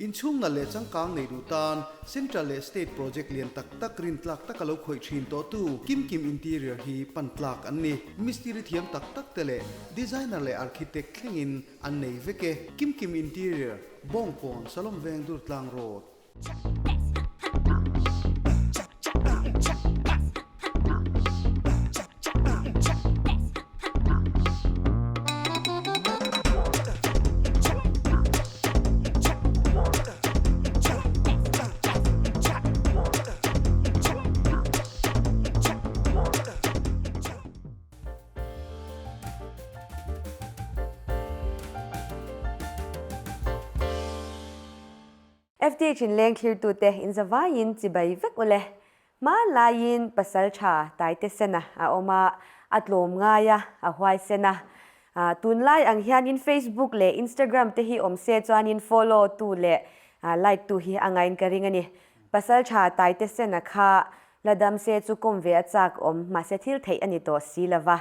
Inchhung nalh leh changkang nei duh tan Central leh State project lian tak tak rintlak taka lo khawih thin tawhtu Kim Kim Interior hi pan tlak an ni. Mistiri thiam tak tak te leh designer leh architect thlengin an nei vek e. Kim Kim Interior, Bawngkawn, Salom Veng Durtlang Road. FDH in leng thlirtute inzavaiin chibai vek ule. Hmanlaiin pasal tha Taite Sena a awm a, a tlawm ngai a, a huaisen a. Tunlai ang hianin Facebook leh Instagram te hi awm se chuanin follow tu leh like tu hi a ngain ka ring a ni. Pasal tha Taite Sena kha la dam se chu kawm ve a chak awm, mahse thil theih a ni tawh si lo va.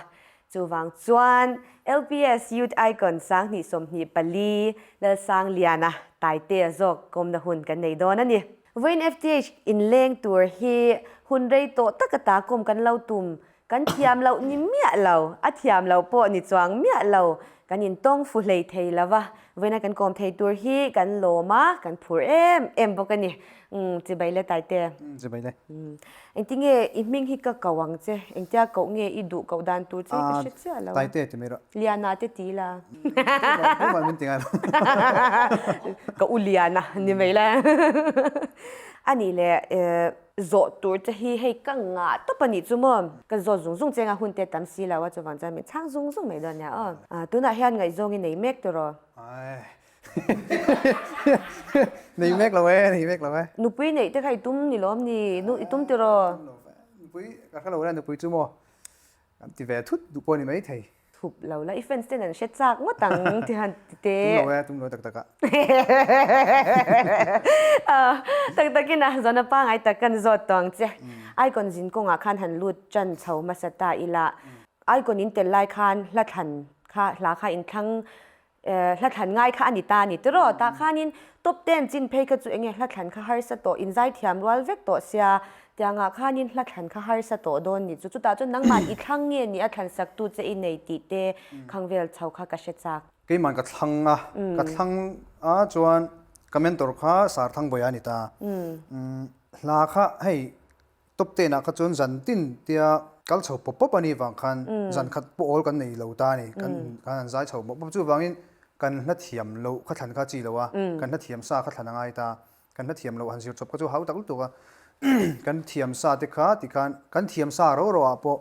Chuvang chuan LPS Youth Icon 2024 Lalsangliana Taitea zawk kawmna hun kan nei dawn a ni. Vawiin FTH inleng tur hi hun rei tawh taka ta kawm kan lo tum, kan thiam loh ni miah lo, a thiam loh pawh ni chuang miah lo, kan intawng fu hlei thei lo va, vawiina kan kawm thei tur hi kan lawm a, kan phur em em bawk a ni. Umm, chibai le Taite. Umm, chibai le. Umm, engtinge i hming hi ka ko ang che, engtia koh nge i duh koh dan tur che hi ka hre chiah lo. Taite ti mai rawh. Liana te ti la. Tumah min ti ngai lo. Ka u Liana ni mai la. Ani le zawh tur che hi hei ka ngah tawp a nih chu maw? Ka zawt zung zung che nga hun te tam si lo a chuvang chuan min chhang zung zung mai dawn nia aw. Tunah hian ngaihzawng i nei mek tawh. Nei mek lo e, nei mek lo e. Nupui neih te kha i tum ni lawm ni? Nu i tum tiraw? Nupui ka hre lo e, nupui chu maw kan ti ve thut duh pawh ni mai thei. Thup lo la, i fans ten an hre chak ngawt ang ti han ti te. Tum lo e, tum lo tak tak a. Tak takin a zawhna pangngai tak kan zawt tawh ang che. Icon zin kawngah khan han lut ṭan chho hmasa ta ila. Icon in tel lai khan hla thlan kha hla kha inthlang Hla thlan ngai kha a ni ta a ni tiraw? Tah khanin top ten chin phei kha chu enge hla thlan kha harsa tawh, inzai thiam rual vek tawh sia, tiangah khanin hla thlan kha harsa tawh dawn ni chu. Chutah chuan nangmah i thlang nge ni a thlan saktu che i nei tih te khang vel chho kha ka hre chak. Keimah ka thlang a, ka thlang a chuan ka mentor kha Sarthangbawi a ni ta. Hla kha hei Top ten ah kha chuan zan tin tia kal chho pawp pawp a nih vang khan zan khat pawh awl kan nei lo ta a ni. Kan kan han zai chho pawp pawp chuvangin kan hla thiam loh kha thlan kha chi lo a, kan hla thiam sa kha thlan a ngai ta. Kan hla thiam loh han zir chawp kha chu hau tak lutuk a. Kan thiam sa te kha tikhan kan thiam sa ro ro ah pawh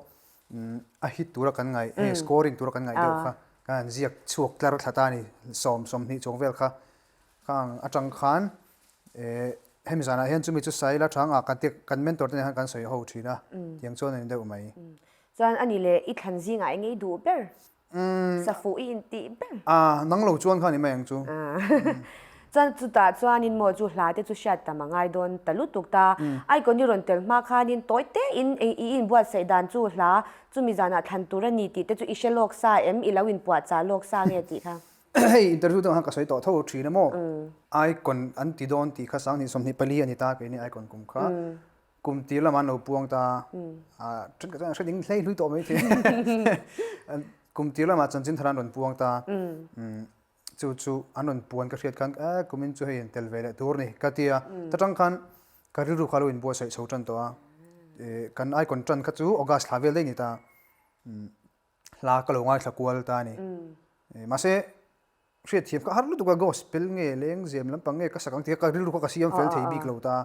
a hit tura kan ngaih hei scoring tura kan ngaih deuh kha kan han ziak chhuak tlar thla ta a ni sawm sawmhnih chuang vel kha khang atang khan Hemi zanah hian chumi chu Saila Thanga kan ti kan mentor te nen khan kan sawi ho thin a, tiang chuan a ni deuh mai. Chuan ani le i thlan zingah eng nge i duh ber? Safuh i intih ber? A, nang lo chuan kha ni mai ang chu. Chuan chutah chuanin maw chu hla te chu hriat tam a ngai dawn ta lutuk ta. Icon i rawn tel hma khanin tawi tein i inbuatsaih dan chu hla chumi zanah thlan tur a ni tih te chu i hre lawk sa em? I lo inpuahchah lawk sa nge tih kha? Hei interview deuh khan ka sawi tawh tho thin a maw? Icon an ti dawn tih kha 2024 a ni ta keini icon kum kha kum tir lamah an lo puang ta a then ka chuan hre ding hlei hlui tawh mai thei kum tir lamah chanchin thar an rawn puang ta chu chu an rawn puan ka hriat khan e kumin chu hei in tel ve leh tur ni ka ti a ta tang khan ka rilru kha lo inbuatsaih chho tan tawh a kan icon tan kha chu August thla vel daih ni ta Hla ka lo ngaithla kual ta a ni. Mahse, hriatthiam ka har lutuk a, gospel nge leng zem lampang nge ka sak ang tih kha ka rilru kha ka siam fel thei bik lo ta.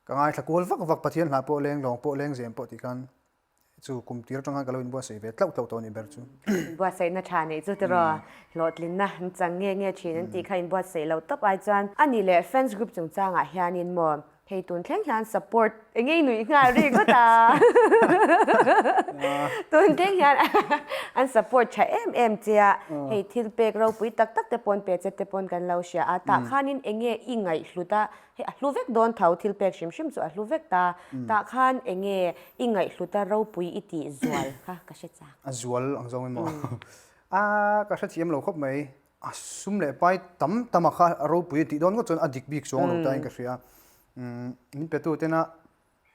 Ka ngaithla kual vak vak, Pathian hla pawh leng lawng pawh leng zem pawh tih khan chu kum tir atang khan ka lo inbuatsaih ve tlauh tlauh tawh a nih ber chu. Inbuatsaihna tha neih chu tiraw hlawhtlinna an chang nge nge thin an tih kha inbuatsaih loh tawp ai chuan a nih leh fans group chungchangah hianin maw Hei tun thleng hian support eng ei nuih nghal ri ngawt a. Tun thleng hian an support tha em em che a. Hei thil pek ropui tak tak te pawn pe che te pawn kan lo hria a. Tah khanin eng nge i ngaihhlut a, hei a hlu vek dawn tho thil pek hrim hrim chu a hlu vek ta. Tah khan eng nge i ngaihhlut a ropui i tih zual kha ka hre chak. A zual ang zawng emaw? A ka hrethiam lo khawp mai. A sum leh pai tam tam a kha a ropui a tih dawn ngawt chuan a dik bik chuang lo ta in ka hria. Min petu tena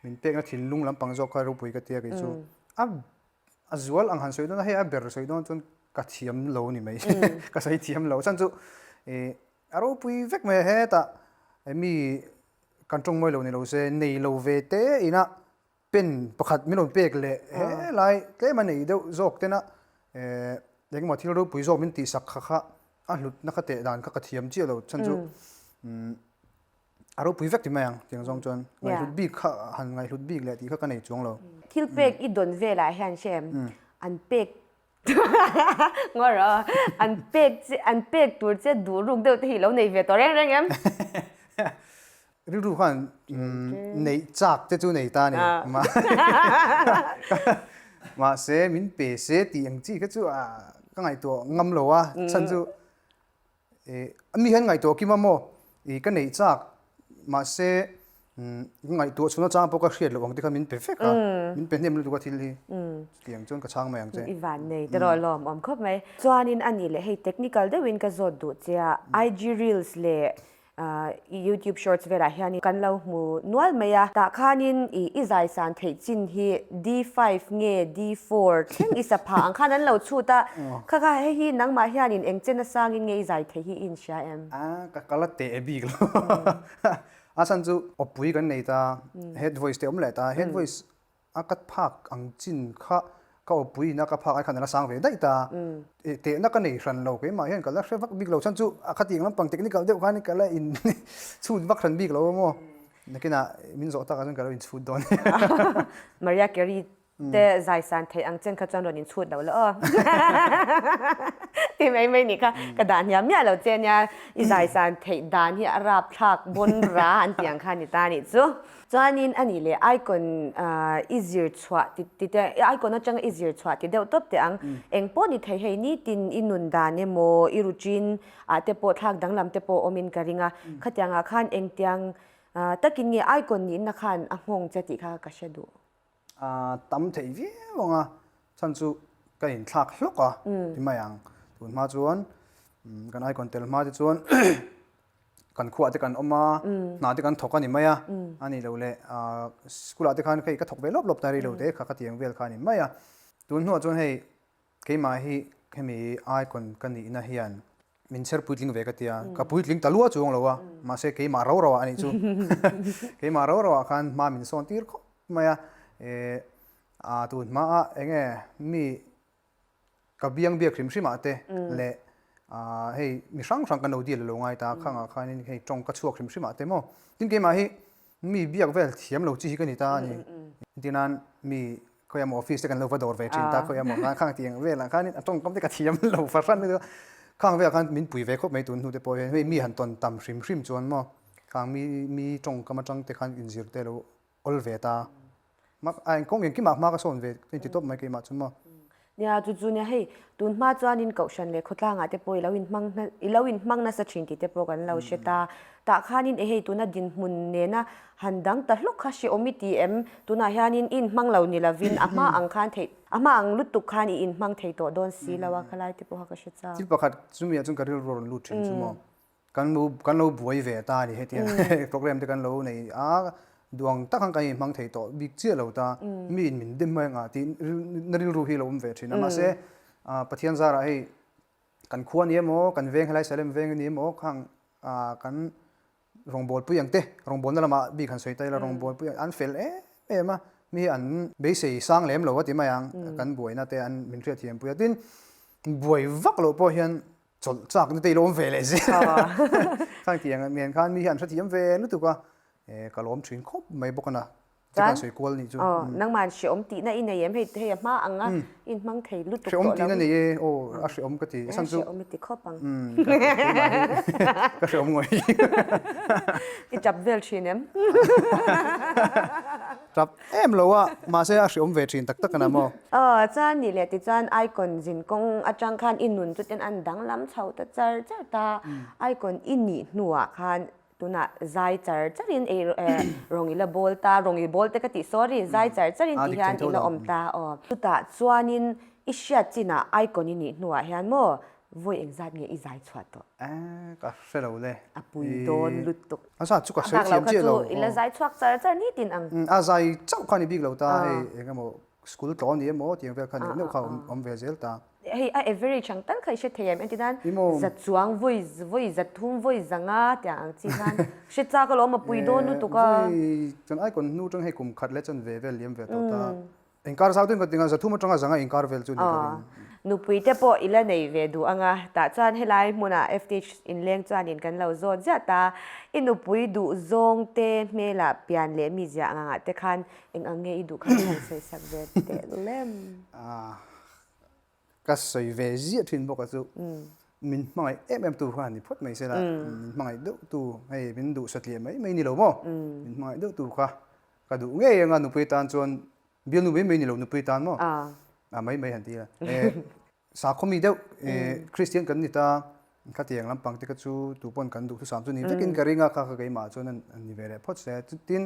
min pekna thinlung lampang zawk kha ropui ka tia kei chu. A a zual ang han sawi dawn a, hei a ber sawi dawn chuan ka thiam lo ni mai. Ka sawi thiam lo. Chhan chu a ropui vek mai a hetah mi kan tawng mawi lo ni lo se nei lo ve te ina Pen pakhat min rawn pek leh he lai tlem a nei deuh zawk tena engemaw thil ropui zawk min tihsak kha kha a hlutna kha teh dan kha ka thiam chiah lo chhan chu a ropui vek ti mai ang tiang zawng chuan ngaihhlut bik kha han ngaihhlut bik leh tih kha ka nei chuang lo. Thil pek i dawn velah hian hre em an pek ngaw rawh an pek che an pek tur che duh ruk deuh te hi lo nei ve tawh reng reng em? Rilru khan neih chak te chu nei ta a ni. Mahse min pe se tih ang chi kha chu ka ngaihtuah ngam lo a, chhan chu mi hian ngaihtuah kim a maw ka neih chak mahse ka ngaihtuah chhun atang pawh ka hriat loh ang te kha min pe vek a, min pe hnem lutuk a thil hi chutiang chuan ka chhang mai ang che. I van nei te rawh lawm awm khawp mai. Chuanin a nih leh hei technical deuhin ka zawt duh che a, IG reels leh YouTube shorts velah hian kan lo hmu nual mai a, tah khanin i i zaisan theih chin hi D5 nge D4 thleng i sa phah ang khan an lo chhut a, kha kha hei hi nangmah hianin eng chen asangin nge i zai theih hi i inhria em? A, ka kal a teh bik lo. A chhan chu awpui kan nei ta, head voice te awm leh ta, head voice A ka phak ang chin kha ka awpui ina ka phak ai khan a la sang ve daih ta. Tehna ka nei hran lo keimah hian ka la hre vak bik lo chhan chu a khatiang lampang technical deuh khan ka la in chhut vak hran bik lo maw. Nakinah min zawh takah chuan ka lo in chhut dawn. Maria Carey te zai san theih ang chen kha chuan rawn in chhut lo la aw. Ti mai mai nih kha ka dah hniam miah lo che nia i zai san theih dan hi a rapthlak bawn ra an tih ang kha ni ta nih chu. Chuanin a nih leh icon i zir chhuah ti ti te icon atanga i zir chhuah ti deuh tawp teh ang. Eng pawh ni thei hei nitin i nun dan emaw i routine ah te pawh thlak danglam te pawh awmin ka ring a. Khatiangah khan engtiang takin nge icon nihna khan a nghawng che tih kha ka hre duh. A tam theih viau ang a, chhan chu ka inthlak hlawk a ti mai ang. Tun hma chuan kan icon tel hma te chuan kan khuah te kan awm a, hna te kan thawk a ni mai a, a nih loh leh school ah te khan hei ka thawk ve lawp lawp ta rih lo te kha ka tiang vel kha a ni mai a. Tun hnuah chuan hei Keimah hi hemi icon ka nihna hian min chher puitling ve ka ti a, ka puitling ta lua chuang lo a, mahse keimah rau rauah a nih chu. Keimah rau rauah khan hma min sawn tir khawp mai a, eh a tun hmaah eng nge mi ka biang biak hrim hrimah te leh ah hei mi hrang hrang kan lo deal lo ngai ta a, khangah khanin hei tawng ka chhuak hrim hrimah te maw. Tin keimah hi mi biak vel thiam lo chi hi ka ni ta a ni. Engtinan mi khawi emaw office te kan lo va dawr ve thin ta khawi emaw khan khang tiang velah khanin a tawngkam te ka thiam lo fahran lutuk a, khang velah khan min pui ve khawp mai tun hnu te pawh hian hei mi han tawn tam hrim hrim chuan maw khang mi mi tawngkam atang te khan inzir te lo awl ve ta mak a engkawng engkimah hma ka sawn ve ka inti tawp mai keimah chu maw. Nia chu chu nia hei tun hma chuanin kohhran leh khawtlangah te pawh i lo inhmang i lo inhmang nasa thin tih te pawh kan lo hre ta. Tah khanin e hei tuna dinhmun nena han dang ta hlawk kha hrehawm i ti em? Tunah hianin i inhmang lo ni lovin a hma ang khan theih a hma ang lutuk khan i inhmang thei tawh dawn si lo a khalai te pawh kha ka hre chak. Thil pakhat chumi ah chuan ka rilru a rawn lut thin chu maw? Kan lo kan lo buai ve ta a ni hetiang program te kan lo nei a, duang tak ang kan inhmang thei tawh bik chiah lo ta, mi in min dim mai anga tih na rilru hi lo awm ve thin a, mahse Pathian zarah hei kan khua ni emaw kan veng helai Salem veng ni emaw khang kan rawngbawlpui ang te rawngbawlna lamah bik han sawi ta ila rawngbawlpui an fel em em a, mi hi an beisei sang lem lo a ti mai ang kan buaina te an min hriatthiampui a, tin buai vak loh pawh hian chawlh chak na te i lo awm ve leh zel khang tih ang nen khan mi hi an hrethiam ve lutuk a ka lawm thin khawp mai bawk a na chu kan sawi kual nih chu nangmah hreawm tihna i nei em hei hei a hma ang a in hmang thei lutuk tawh hreawm tihna nei e aw a hreawm ka ti san chu hreawm i ti khawp ang ka hreawm ngawih i tap vel thin em tap Em lo a, mahse a hreawm ve thin tak tak a na maw? Aw, chuan nih leh tichuan Icon zin kawng atang khan i nun chu ten an danglam chho ta char char ta. Icon i nih hnuah khan tunah zai char charin ei rawng i la bawl ta, rawng i bawl te ka tih sorry, zai char charin ti hian i la awm ta aw. Chutah chuanin i hriat chinah Icon i nih hnuah hian maw? Vawi engzat nge i zai chhuah tawh? Eh, ka hre lo le. A pui dawn lutuk. A zat chu ka sawi thiam chiah lo. A bak lo kha chu i la zai chhuak char char nitin ang. A zai chauh kha ni bik lo ta, hei eng emaw school tlawh ni emaw tiang vel kha neuh neuh kha awm ve zel ta. Hei a average ang tal kha i hre thei em? Engtin nan za chuang vawi vawi za thum vawi za nga tiang ang chi khan hre chak alawm a pui dawn lutuk a. Vawi chuan icon hnu tang hei kum khat leh chuan ve vel liam ve tawh ta. Inkar zau deuhin ka ti nga, zathum atanga zanga inkar vel chu ni ka ring. Nupui te pawh i la nei ve duh ang a, tah chuan helai hmunah FTH inleng chuanin kan lo zawt ziah ta. I nupui duh zawng te hmelah pian leh mi ziah ang angah te khan eng ang nge i duh kha min han sawi sak ve teh lem. Ka sawi ve ziah thin bawk a chu min hmangaih em em tu kha ni phawt mai sela, min hmangaih deuh tu hei min duh satliah mai mai ni lo maw, min hmangaih deuh tu kha ka duh ngei anga nupui tan chuan bialnu mai mai ni lo nupui tan maw a mai mai han ti a sakhaw mi deuh Christian kan ni ta khatiang lampang te kha chu tu pawn kan duh thusam chu ni vekin ka ring a kha kha keimah chuan an ni ve leh phawt se tin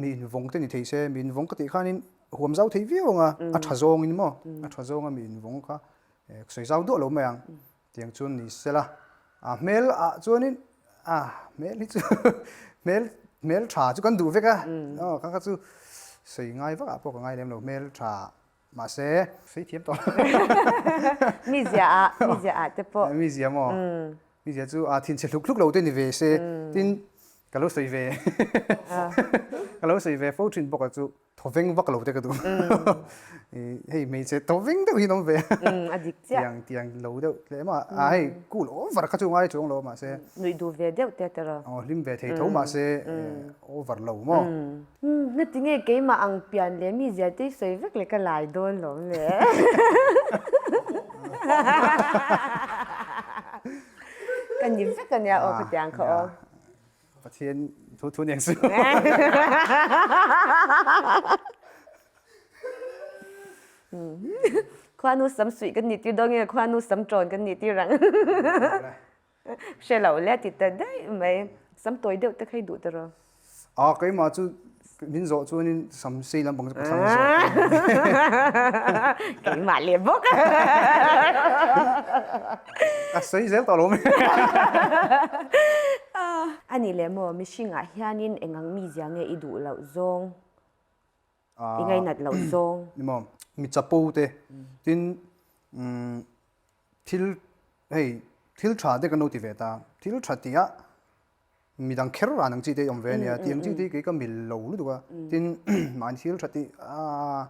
mi invawng te ni thei se mi invawng ka tih khanin huam zau thei viau anga a tha zawngin maw a tha zawnga mi invawng kha sawi zau duah lo mai ang Tiang chuan ni sela, a hmel ah chuanin a hmel hi chu hmel hmel tha chu kan duh vek a, aw kha kha chu sawi ngai vak ah pawh ka ngai lem lo hmel tha mahse sawi thiam tawh lo. Mizia ah mizia ah te pawh. Mizia maw? Mizia chu a thinchhe hluk hluk lo te ni ve se tin ka lo sawi ve ka lo sawi ve fo thin bawk a chu. Thawveng vak lo te ka duh. Hei hmeichhe thawveng deuh hi an awm ve. A dik chiah. Tiang tiang lo deuh hle mah. A hei cool over kha chu ngai chuang lo mahse. Nuih duh ve deuh te tawh rawh. Aw hlim ve thei tho mahse over lo maw. Na tinge keimah ang pian leh mi zia te i sawi vek leh ka lai dawn lawm le. Ka ni vek ania aw khatiang kha aw. Pathian thu thu niang su. Khuanu sam suih kan nih tir dawn nge khuanu sam ṭawn kan nih tir ang. Hre lo le ti ta daih mai. Sam tawi deuh te kha i duh ta rawh. A keimah chu min zawh chuanin sam sei lampang chu ka thlang zawk. Keimah leh bawk. Ka sawi zel tawh lo mai. A nih leh maw, mihringah hianin eng ang mizia nge i duh loh zawng, i ngainat loh zawng? Ni maw, mi chapo te, tin thil hei thil tha te kan lo ti ve ta, thil tha tih ah midang kher ran ang chi te awm ve ania tih ang chi te kei ka mil lo lutuk a tin mahni thil tha tih a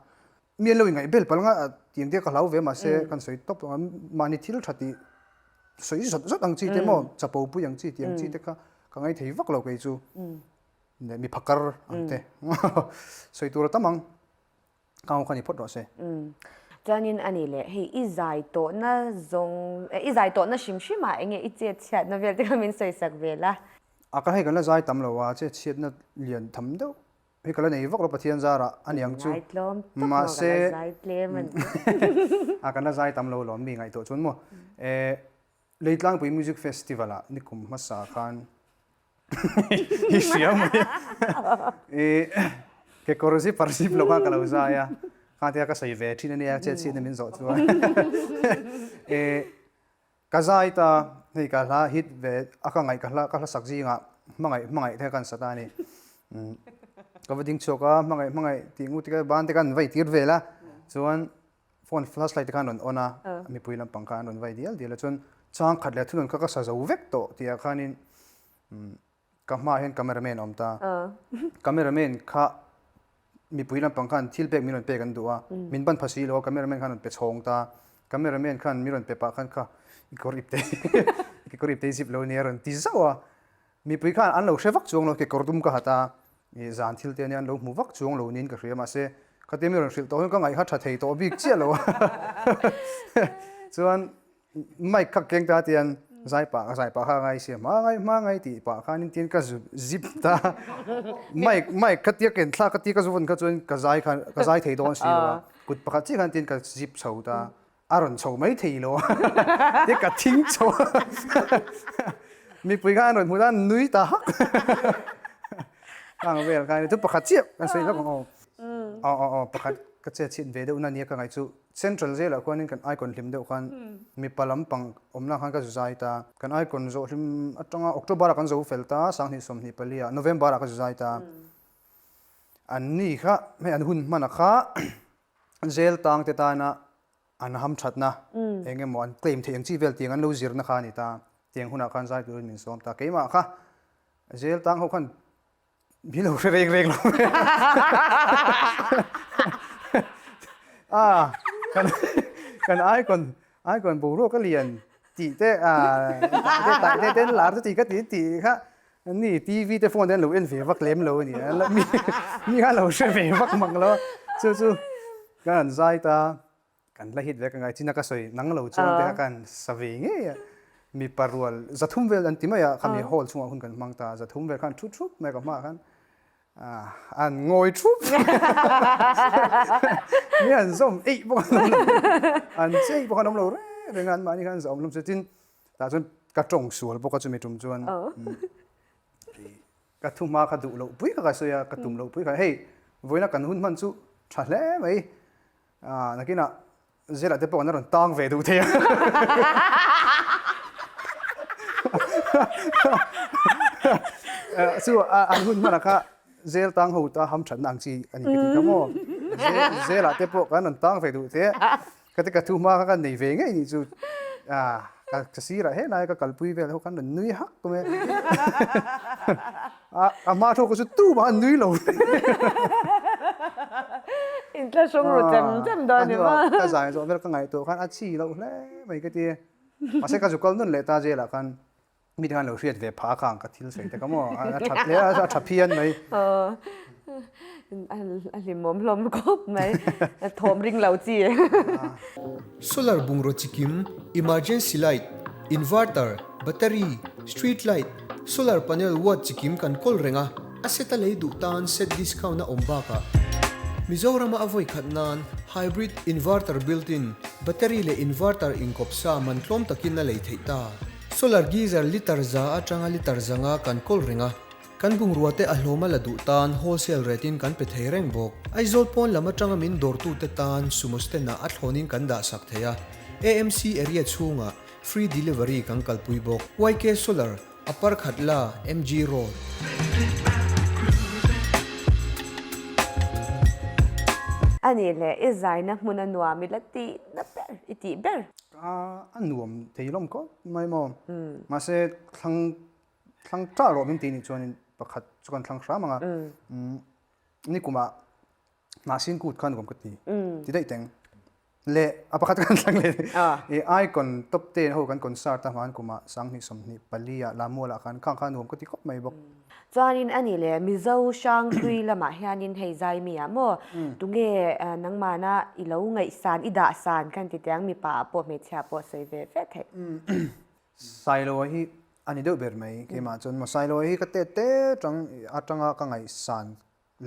mi an lo ingaih bel palh anga tih ang te ka hlau ve mahse kan sawi tawp ang a mahni thil tha tih sawi zawt zawt ang chi te maw chapo pui ang chi tih ang chi te kha ka ngai thei vak lo kei chu mi phakar ang te sawi tur a tam ang. Kau kha ni phawt rawh se. Chuanin a ni leh, hei i zai tawhna zawng, i zai tawhna hrim hrim ah enge i chet chhiatna vel te kha min sawi sak ve la. A ka hei kan la zai tam lo a, chet chhiatna lian tham deuh hei ka la nei vak lo Pathian zarah a niang chu. Zai tlawm tawk maw ka la zai tlem a ni. A kan la zai tam lo lawm mi ngaihtuah chuan maw. Leitlangpui Music Festival ah nikum hmasa khan I hria mai I kekawr zipper zip lo kha ka lo zai a, kha tia ka sawi ve thin ania chet chhiat na min zawh chuan I ka zai ta hei ka hla hit ve a ka ngaih ka hla ka hla sak zingah hmangaih hmangaih te kan sa ta a ni ka va ding chhuak a hmangaih hmangaih tih ngut te ban te khan vai tir vel a chuan phone flashlight te khan rawn on a mipui lampang kha an rawn vai dial dial a chuan chang khat leh thunun kha ka sa zo vek tawh tih ah khanin ka hmaah hian cameraman a awm ta cameraman kha mipui lampang khan thil pek min rawn pek an duh a min ban pha si lo a cameraman khan rawn pe chhawng ta cameraman khan min rawn pe pah khan kha i kawr ip te i kawr ip te i zip lo nia rawn ti zauh a Mipui khan an lo hre vak chuang lo, kekawr dum ka hat a, ih zan thil te ania an lo hmu vak chuang lo niin ka hria, mahse khatia mi rawn hrilh tawh hian ka ngaih kha tha thei tawh bik chiah lo a. Chuan mic kha keng ta tian zai pah ka zai pah kha ngai sia hma ngai hma ngai tih pah khanin tin ka zu zip ta mic mic khatia ken thlak khatia ka zu vawn kha chuan ka zai kha ka zai thei dawn si lo a, kut pakhat chiah khan tin ka zip chho ta. A rawn chho mai thei lo a, ti ka thing chho a, mipui kha an rawn hmu ta an nui ta hak khang vel kha chu pakhat chiah kan sawi hlauh ang aw aw aw aw pakhat. Ka che chhit ve deuh na nia ka ngaih chu Central zelah khuanin kan icon hlim deuh khan mipa lampang awmna khan ka zu zai ta. Kan icon zawh hlim atanga October ah kan zo fel ta, 2024 ah November ah ka zu zai ta. An ni kha hei an hun hmana kha zel tang te tana an ham thatna eng emaw an claim theih ang chi vel tiang an lo zirna kha a ni ta. Tiang hunah khan zai turin min sawm ta. Keimah kha zel tang ho khan Mi lo hre reng reng lo. Ah, kan kan icon icon boruak a lian tih te ah te tai te ten lar te ti ka ti ti kha ni TV te phone te an lo en ve vak lem lo ani a mi mi kha lo hre ve vak mang lo chu chu kan han zai ta Kan la hit ve ka ngai chin a ka sawi nang lo chuan te kha kan sa ve ngei a mipa rual zathum vel an ti mai a khami hall chungah hun kan hmang ta zathum vel khan thu thup mai ka hmaah khan an ngawi thup mi an zawm eih bawk an awm lo an che eih bawk an awm lo reng reng a an mahni khan an zawm hlawm chu tin tah chuan ka tawng sual bawk a chumi tum chuan Ka thu hma kha duh loh pui kha ka sawi a, ka tum loh pui kha hei vawiina kan hun hman chu tha hle mai ah nakinah Zela te pawh an rawn tang ve duh thei a. Chu an hun hmanah kha Zel tang ho ta ham thatna ang chi a ni ka ti kha maw. Zela te pawh kan rawn tang ve duh thei a. Ka ti ka thu hma kha ka nei ve ngei nih chu ah ka sirah helai ka kalpui vel ho khan rawn nui hak mai a a hma thawk chu tu mah an nui lo Inthlahrung ru chem chem dawn ni maw ka zai zawh vel ka ngaihtuah khan a chi loh hle mai ka ti mahse ka zu kal nun leh ta zelah khan Mi te khan lo hriat ve phah a khang ka thil sawi te kha maw a that hle a a tha phian mai. A hlimawm hlawm khawp mai thawm ring lo chi. Solar bungraw chikim, emergency light, inverter, battery, street light, solar panel watt chikim kan kawl reng a, a set a lei duh tan set discount a awm bakah Mizorama a vawi khat nan hybrid inverter built-in, battery leh inverter inkawp sa man tlawm takin a lei theih ta. Solar geyser litre za atanga litre zanga kan kawl reng a, kan bungrua te a hlawm a la duh tan wholesale rate in kan pe thei reng bawk. Aizawl pawn lam atanga min dawrtute tan sumo stand ah a thlawn in kan dah sak thei a, AMC area chhungah free delivery kan kalpui bawk. YK Solar, Upper Khatla, MG Road. A nih leh i zaina hmun a nuam i la tih na ber, i tih ber. A nuam thei lawm khawp mai maw. Mahse thlang thlang ṭah rawh min tih nih chuanin pakhat chu kan thlang hram ang a. Nikumah Hnahsin kut kha nuam ka ti. Ti daih teng. Le a pakhat kan thlang leh. I icon top 10 ho kan concert a hman kumah 2024 ah Lamualah khan khang kha nuam ka ti khawp mai bawk. Chuanin a ni le, Mizo Hranghlui lamah hianin hei Zaimi ah maw tunge nangmahna i lo ngaihsan, i dahsan kan ti teh ang, mipa ah pawh hmeichhia ah pawh sawi ve ve theih. Sailoa hi a ni deuh ber mai keimah chuan maw Sailoa hi ka tet te tang atanga ka ngaihsan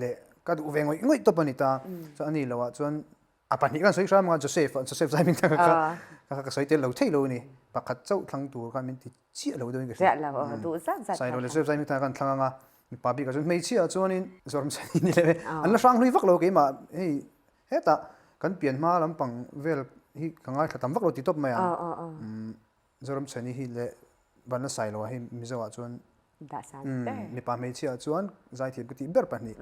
leh ka duh ve ngawih ngawih tawp a ni ta. Chuan a ni loah chuan A pahnih kan sawi hram anga Joseph Joseph zai min kha kha ka sawi tel lo thei lo a ni. Pakhat chauh thlang tur khan min ti chiah lo deuhin ka hria. Chiah lo, duh zat zat. Sailo leh Joseph zai min kan thlang anga mipa bikah chuan hmeichhia chuanin Zoram Chhani ni leh an la hrang hlui vak lo keimah hei hetah kan pian hma lampang vel hi ka ngaithla tam vak lo ti tawp mai ang. Zoram Chhani hi leh Vanla Sailoa hi Mizo ah chuan mipa hmeichhia ah chuan zaithiam ka tih ber pahnih.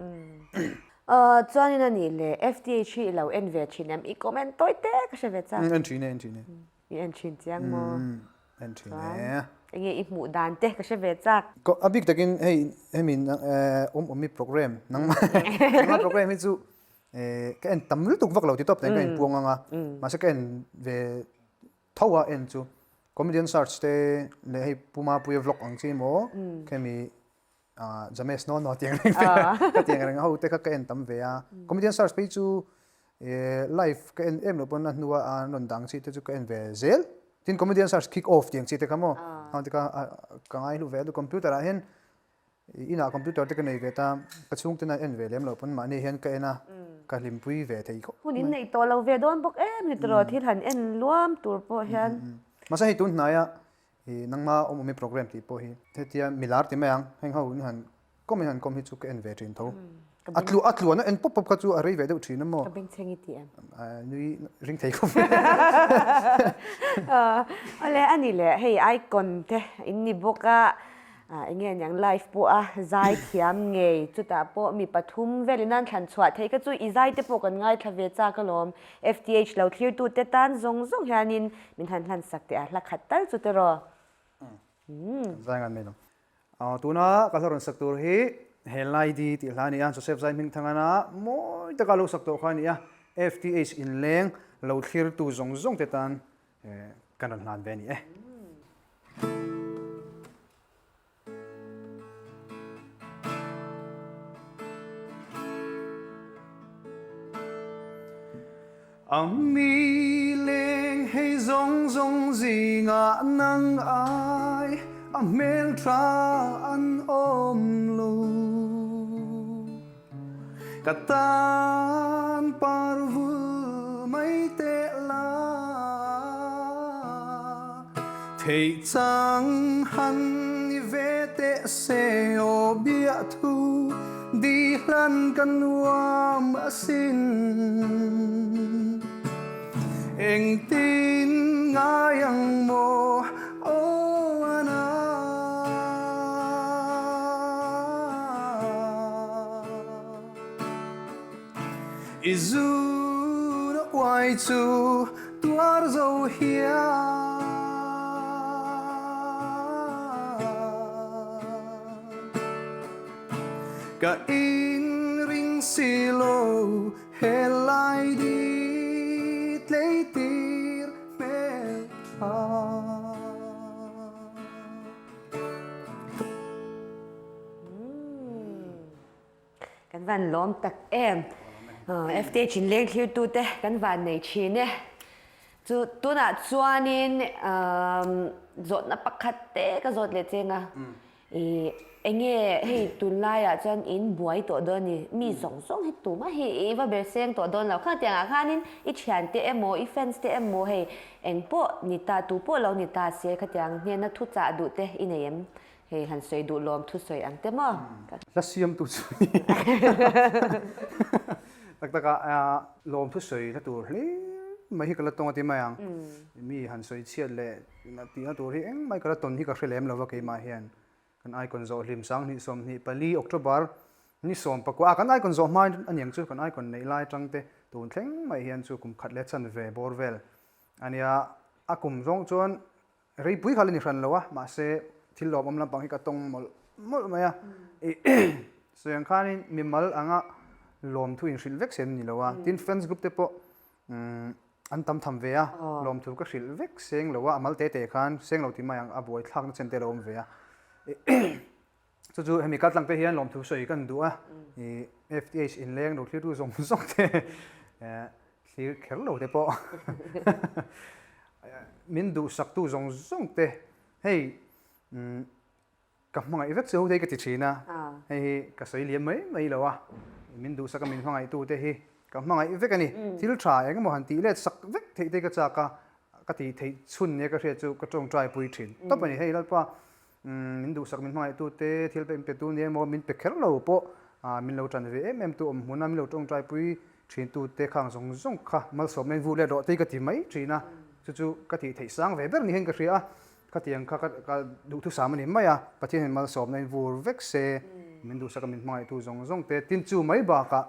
Chuanin a nih leh FTH hi i lo en ve thin em? I comment tawi te ka hre ve chak. En thin e, en thin e. I en thin chiang maw? En thin e. Enge i hmuh dan te ka hre ve chak. A bik takin hei hemi awm awmmi program nangmah nangmah program hi chu ka en tam lutuk vak lo ti tawp nen ka inpuang anga mahse ka en ve Tho a en chu comedian search te leh hei Pu Mapuia vlog ang chi maw khemi James no no tiang reng te ka tiang reng ho te kha ka en tam ve a comedian search phei chu live ka en em lo pawn a hnua an rawn dang chi te chu ka en ve zel tin comedian search kick off tiang chi te kha maw hang te kha ka ngai hlu ve a computer ah hian Inah computer te ka nei ve ta, ka chhungten an en ve lem loh pawn mahni hian ka en a, ka hlimpui ve thei khawp mai. Hun in neih tawh lo ve dawn bawk em ni tiraw thil han en luam tur pawh hian. Mahse hei tun hnaia i nangma awm awmi program tih pawh hi hetia milar ti mai ang, heng ho in han kawm in han kawm hi chu ka en ve thin tho. A tlu a tluan a en pawp pawp kha chu a rei ve deuh thin a maw? Ka bengchheng i ti em? Nui ring thei khawp. Awle a ni le, hei icon te in ni bawk a, enge aniang live pawh a zai thiam ngei chutah pawh mi pathum velin an thlan chhuah theih kha chu i zai te pawh kan ngaithla ve chak alawm. FTH lo thlirtu te tan zawng zawng hianin min han hlan sak teh a, hla khat tal chu tiraw? Zai ngan mai lo. Tuna ka hla rawn sak tur hi he Lai Di tih hla a ni a, Joseph Zai Hmingthangana mawi taka lo sak tawh kha a ni a, FTH inleng lo thlirtu zawng zawng te tan kan rawn hlan ve a ni e. A mi leng hei zawng zawng zingah nang ai a hmeltha an awm lo. Ka tan par vul mai teh la, theih chang han ni ve teh se aw biahthu. Di hlan ka nuam asin. Engtin ngai ang maw aw ana. I zun a uai chu tuar zo hian. Ka in ring si lo he lai di tleitir hmel tha. Kan van lawm tak em. FTH in leng thlir tu te kan van nei thin e. Chu tunah chuanin zawhna pakhat te ka zawt leh cheng a. I enge hei tunlaiah chuan in buai tawh dawn ni, mi zawng zawng hi tumah hi i va ber seng tawh dawn lo. Khang tiangah khanin i thiante emaw i fans te emaw hei eng pawh ni ta tu pawh lo ni ta se khatiang hnena thu chah duh te i nei em? Hei han sawi duh lawm thu sawi ang te maw? Hla siamtu chu ni. Tak tak a lawm thu sawi na tur hle mai hi ka la tawng a ti mai ang. Mi han sawi chhiat leh Tihna tur hi engmah ka la tawn hi ka hre lem lova keimah hian kan icon zawh hlim 2024 October ni 14 ah kan icon zawh hma a niang chu kan icon neih lai atang te tun thleng mai hian chu kum khat leh chan ve bawr vel a nia a kum zawng chuan reipui kha la ni hran lo a mahse thil lawmawm lampang hi ka tawng mawlh mawlh mai a sawi ang khanin mimal anga lawmthu inhrilh vek se an ni lo a tin fans group te pawh An tam tham ve a, lawmthu ka hrilh vek seng lo a, a mal te te khan seng lo tih mai ang a buai thlakna chen te lo awm ve a. Chu chu hemi kaltlang te hian lawmthu sawi kan duh a, i FTH inleng lo thlirtu zawng zawng te thlir kher lo te pawh min duhsaktu zawng zawng te hei Ka hmangaih vek chu ho thei ka ti thin a, hei hi ka sawi liam mai mai lo a, min duhsak a min hmangaihtu te hi ka hmangaih vek a ni. Thil tha eng emaw han tih let sak vek theih te ka chak a, ka tih theih chhun nia ka hriat chu ka tawngtai pui thin tawp a ni. Hei Lalpa min duhsak min hmangaihtu te thil pek pe tu nia emaw min pe kher lo pawh min lo tan ve em em tu awm hmun a, min lo tawngtai pui thin tu te khang zawng zawng kha malsawmna in vu let rawh tei ka ti mai thin a, chu chu ka tih theih sang ve ber ni hian ka hria a. Khatiang kha ka duhthusam a ni mai a, Pathian hian malsawmna in vur vek se, min duhsak a min hmangaihtu zawng zawng te, tin chu mai bakah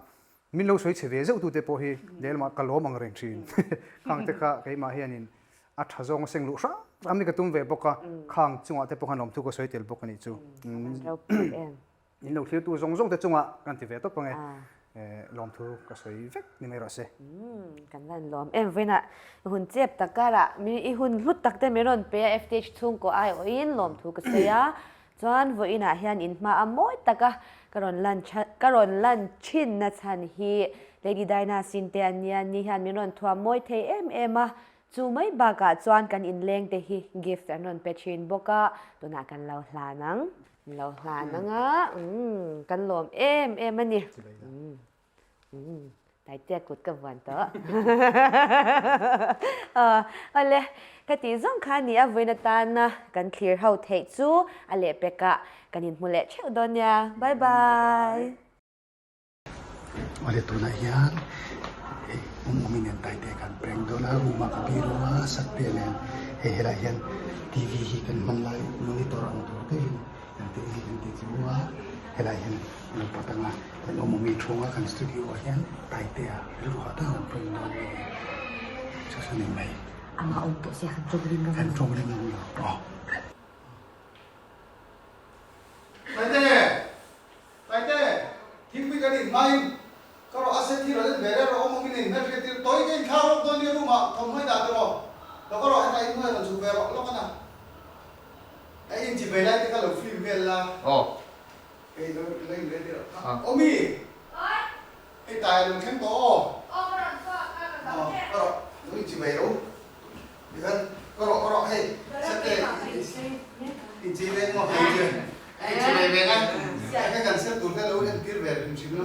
min lo sawi chhe ve zeuh tute pawh hi lehlamah ka lawm ang reng thin. Khang te kha keimah hianin a tha zawng a seng luh hram hram hi ka tum ve bawk a, khang chungah te pawh khan lawmthu ka sawi tel bawk a nih chu. In lo thlirtu zawng zawng te chungah kan ti ve tawp ang e, lawmthu ka sawi vek ni mai rawh se. Kan lan lawm em vawiinah i hun chep tak karah mi i hun hlut tak te min rawn pe a FTH chhungkaw aiawhin lawmthu ka sawi a, chuan vawiinah hian in hma a mawi taka ka rawn lan ka rawn lan thin na chhan hi Lady Dinah sin te an nia ni hian min rawn thuam mawi thei em em a, Chu mai bakah chuan kan inleng te hi gift an rawn pe thin bawk a, tunah kan lo hlan ang. Kan lo hlan ang a, umm kan lawm em em a ni. Umm Taitea kut ka vuan tawh. Awle, ka tih zawng kha a ni a, vawiin atana kan thlir ho theih chu a lehpekah kan inhmu leh theuh dawn nia. Bye bye. Awle tunah hian hei awm awm in entaite te kan prank dawn a room ah ka biru a sakte nen hei helaiah hian T_V hi kan hman lai monitor ang tur deuhin kan tih hi kan ti chu a helaiah hian a lo pawt ang a kan awm awm in chhunga kan studio ah hian taitea rilru hah tak an prank dawn a ni chu chu ni mai. Amah awm tawh sia kan tawng ring ngam lo. Kan tawng ring ngam lo aw. Taite! Taite! Thingpui kan in hmain ka rawh a set hi rawn en ve reuh rawh awm awmin a inhmel hriat tir tawi ka inthlak lawk dawn nia room ah thawmhnaw i dah tawh rawh lo ka rawh hetah inhnuai rawn chhuk ve rawh lawk a na a in chi ve lai te kha lo film vel la hei lo lo in ready rawh awmi hei tai a lo thleng tawh aw aw ka rawh lo in chi ve ro Tikhan ka rawh ka rawh hei sete inchei ve maw hei chu hei inchei ve ve na hei kan set tur te lo entir ve hrim hrim lo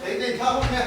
hei ka inthlak hawk nge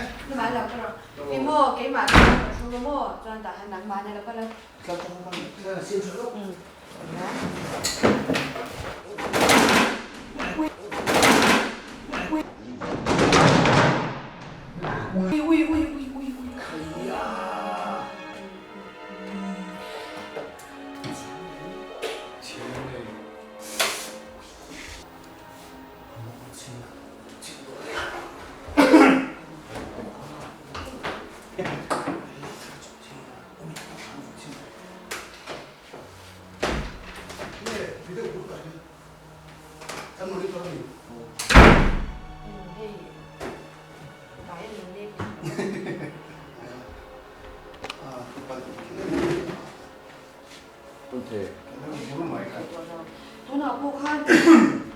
Tunah pawh khan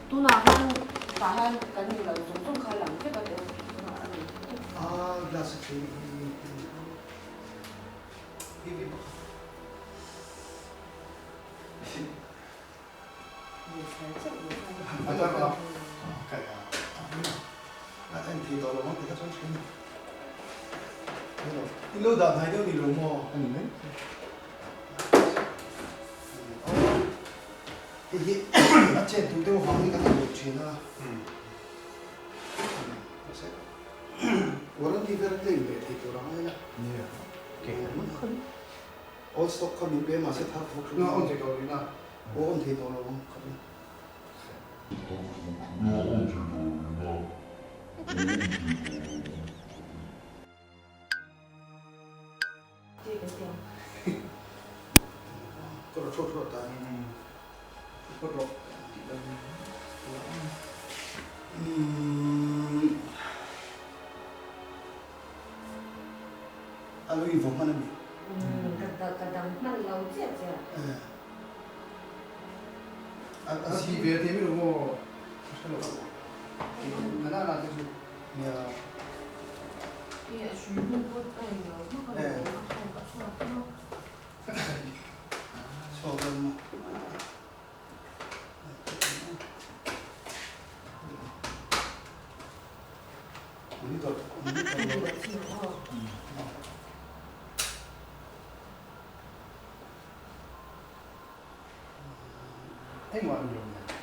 tunah khan tah hian kan ni lo zawng zawng kha lang vek a teh tunah a ni. Ah glass a chhung hi TV pakhat. I lo dah hnai deuh ni lo maw? A ni mai. Hei hi a chet duh deuh vang hi kan han duh thin a. Warranty vel a claim leh thei tur ang a ila. Nia. Old stock kha min pe mahse thar thawk thin. Awm thei tawh lo ina. Aw awm thei tawh lo ang kha chu. Ka rawn hruat hruat ta. Ka rawh. A lo invaw hman a ni. Ka dang hman lo chiah chiah. A si ve te mi lo maw? Ka hre lo. Ka na na te chu. Nia. Chhuak dawn maw?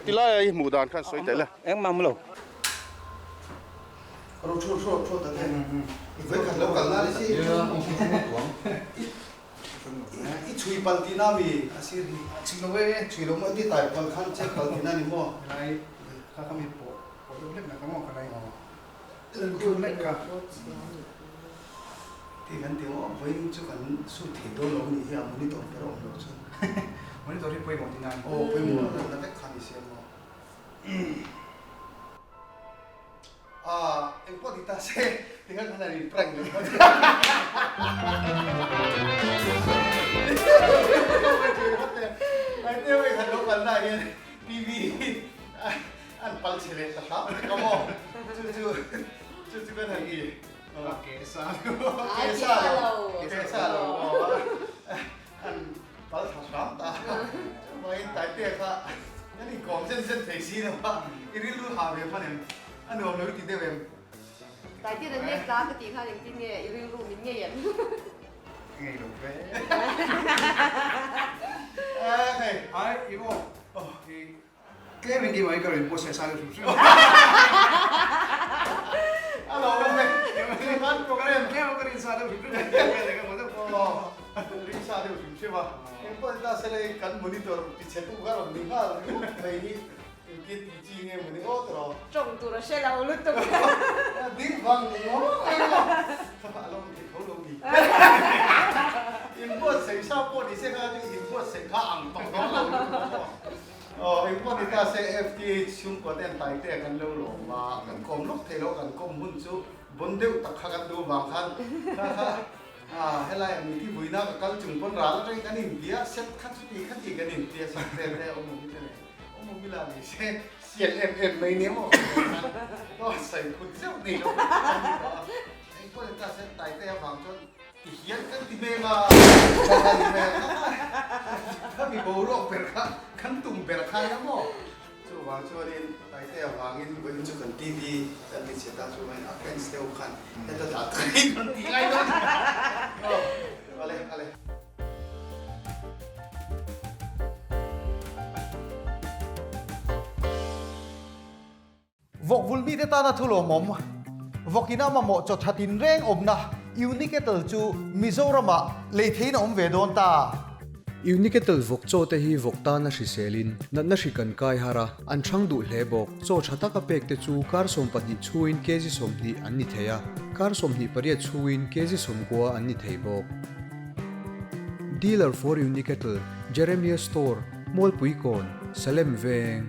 Tilai a i hmuh dan khan sawi tel e. Engmah mu lo. I chhui pal tihna mi a sir hi. Chhui lo e. Chhui lo maw i tai pal khan chet pal tihna ni maw? Lai kha kha mi pawh pawh deuh hlek na kha maw ka lai. Thun hlek ka. Ti kan ti maw vawiin chu kan sut thei dawn lo nih hi a monitor ber awm lo chuan. Monitor hi pawimawh tihna a ni. Aw pawimawh na vek kha ni sia maw. Ah, eng pawh ti ta se, ti khan khan an in prank leh phawt. Ai te wei khan lo kal na hian TV an pal chhe leh ta hram ka maw. Chu chu chu chu kan han i ke sa ke sa lo ke sa lo an pal thla hram ta. Chuvain Taite kha kan inkawm zen zen thei si lo a, i rilru ha ve hman em? A nuam lo i ti deuh em? Taite ran lek ta ka tih khan engtin nge i rilru min ngei em? Ngei lo ve. Hei. Ai, i maw? I tlem engkim ah i ka rawn post leh sa deuh hrim hrim. A lo awm e. Ringsa deuh hrim hrim a nia vel eng emaw deuh pawh. Ringsa deuh hrim hrim a. Eng pawh ni ta se lei kan monitor tichhe tu kha rawn ni nghal ringawt mai hi engtin ti chi nge maw ni awt rawh. Tawng tur a hre lo lutuk. Ding vang ngawt ngawt a lo awm thei tho lo ni. Inbuatsaih sa pawh ni se kha chu inbuatsaih kha ang tawh dawn lo lutuk a maw. Aw engpawh ni ta se FTH chhungkua te an tai te kan lo lawm a, kan kawm lawk thei lo kan kawm hun chu bon deuh tak kha kan duh vang khan kha kha ah helai ah mithi vuina ka kal chung pawn ral atangin kan inbia set kha chuti kha ti kan intia sak te te awm awm te nen awm awm ila ni se sial em em mai nia maw aw sawi phut zeuh nei lo kan ni tawh a engpawh ni ta se tai te avang chuan Ti hian kan ti hmel a, ka han hmel a, khami boruak ber kha kan tum ber kha nia maw? Chuvang chuanin Taite avangin vawiin chu kan TV kan ti chhe ta chuvangin a fans deuh khan heta dah thei kan ti ngai dawn a ni. Aw, ale, ale. Vawk vulmite tana thu lawmawm, vawk ina mamawh chaw tha tinreng awmna Unicattle chu Mizoramah lei theiin a awm ve dawn ta. Unicattle vawk chaw te hi vawk tana hriselin natna hri kan kai har a, an hrang duh hle bawk. Chaw tha taka pek te chu kar 12 chhungin kg 20 an ni thei a, kar 28 chhungin kg 90 an ni thei bawk. Dealer for Unicattle, Jeremiah Store, Mualpuikawn, Salem Veng.